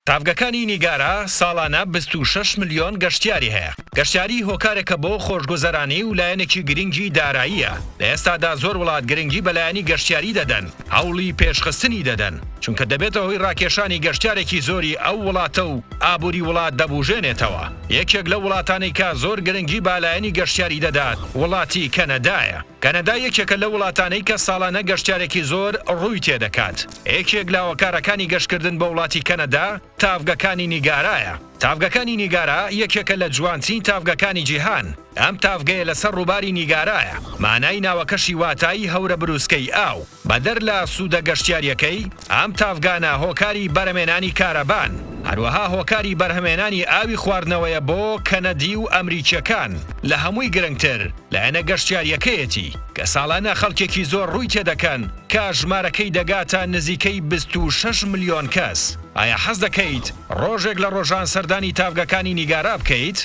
تاڤگەکانی نیگارا ساڵانە 26 ملیۆن گەشتیاری هەیە. گەشتیاری هۆکارێکە بۆ خۆشگوزەرانی و لایەنێکی گرنگی داراییە. لە ئێستادا زۆر وڵات گرنگی بە لایەنی گەشتیاری دەدەن، هەوڵی پێشخستنی دەدەن، چونکە دەبێتە هۆی ڕاکێشانی گەشتیارێکی زۆری ئەو وڵاتە و ئابووری وڵات دەبوژێنێتەوە. یەکێک لەو وڵاتانەی کە زۆر گرنگی بە لایەنی گەشتیاری دەدات، وڵاتی کەنەدایە. کەنەدا یەکێکە لەو وڵاتانەی کە ساڵانە گەشتیارێکی زۆر ڕووی تێدەکات. یەکێک لە هۆکارەکانی گەشتکردن بۆ وڵاتی کەنەدا، تاڤگەکانی نیگارایە. تاڤگەکانی نیگارا یەکێکە لە جوانترین تاڤگەکانی جیهان. ئەم تاڤگەیە لەسەر ڕووباری نیگارایە. مانای ناوەکەشی واتای هەورە بروسکەی ئاو. بەدەر لە سوودە گەشتیارییەکەی، ئەم تاڤگانە هۆکاری بەرهەمێنانی کارەبان، هەروەها هۆکاری بەرهەمێنانی ئاوی خواردنەوەیە بۆ کەنەدی و ئەمریکییەکان، لە هەمووی گرنگتر لایەنە گەشتیارییەکەیەتی، کە ساڵانە خەڵکێکی زۆر ڕووی تێدەکەن کە ژمارەکەی دەگاتە نزیکەی 26 ملیۆن کەس. ئایا حەز دەکەیت ڕۆژێک لە ڕۆژان سەردانی تاڤگەکانی نیگارا بکەیت؟